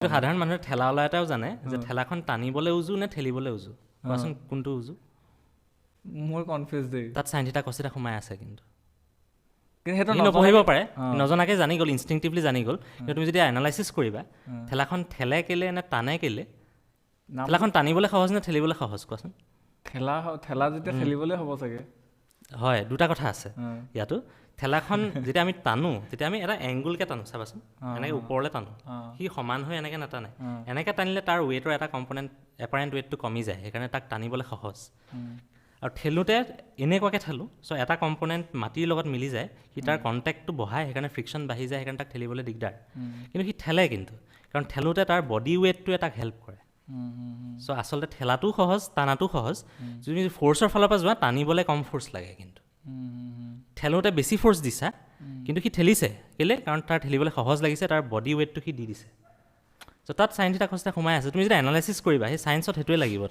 সাধাৰণ মানুহে ঠেলাৱালা এটাও জানে যে ঠেলাখন টানিবলৈ উজু নে ঠেলিবলৈ উজু। কোৱাচোন, কোনটো উজু? মোৰ কনফিউজ দেই। তাত চাইন থিটা কছ থিটা সোমাই আছে কিন্তু। কিন্তু সেইটো সি নপঢ়িব পাৰে, নজনাকে জানি গ'ল, ইনষ্টিংটিভলি জানি গ'ল। কিন্তু তুমি যেতিয়া এনালাইচিছ কৰিবা, ঠেলাখন ঠেলে কেলে নে টানে কেলে, ঠেলাখন টানিবলৈ সহজ নে ঠেলিবলৈ সহজ, কোৱাচোন? ঠেলা, ঠেলা যেতিয়া ঠেলিবলৈ হ'ব চাগে। হয়, দুটা কথা আছে ইয়াতো। ঠেলাখন যেতিয়া আমি টানো, তেতিয়া আমি এটা এংগুলকৈ টানো, চাবাচোন, এনেকৈ ওপৰলৈ টানো, সি সমান হৈ এনেকৈ নাটানে। এনেকৈ টানিলে তাৰ ৱেইটৰ এটা কম্পনেণ্ট, এপাৰেণ্ট ৱেইটটো কমি যায়, সেইকাৰণে তাক টানিবলৈ সহজ। আৰু ঠেলোতে এনেকুৱাকৈ ঠেলোঁ, চ' এটা কম্পনেণ্ট মাটিৰ লগত মিলি যায়, সি তাৰ কণ্টেক্টটো বঢ়ায়, সেইকাৰণে ফ্ৰিকশ্যন বাঢ়ি যায়, সেইকাৰণে তাক ঠেলিবলৈ দিগদাৰ। কিন্তু সি ঠেলে কিন্তু, কাৰণ ঠেলোতে তাৰ বডি ৱেইটটোৱে তাক হেল্প কৰে। চ' আচলতে ঠেলাটোও সহজ, টানাটোও সহজ। যদি তুমি ফ'ৰ্চৰ ফালৰ পৰা যোৱা, টানিবলৈ কম ফ'ৰ্চ লাগে, কিন্তু ঠেলোতে বেছি ফ'ৰ্চ দিছা। কিন্তু সি ঠেলিছে কেলৈ? কাৰণ তাৰ ঠেলিবলৈ সহজ লাগিছে, তাৰ বডি ৱেইটটো সি দি দিছে। চ' তাত চাইন থিটা কছ থিটা সোমাই আছে। তুমি যেতিয়া এনালাইচিছ কৰিবা, সেই চায়েন্সত সেইটোৱে লাগিব।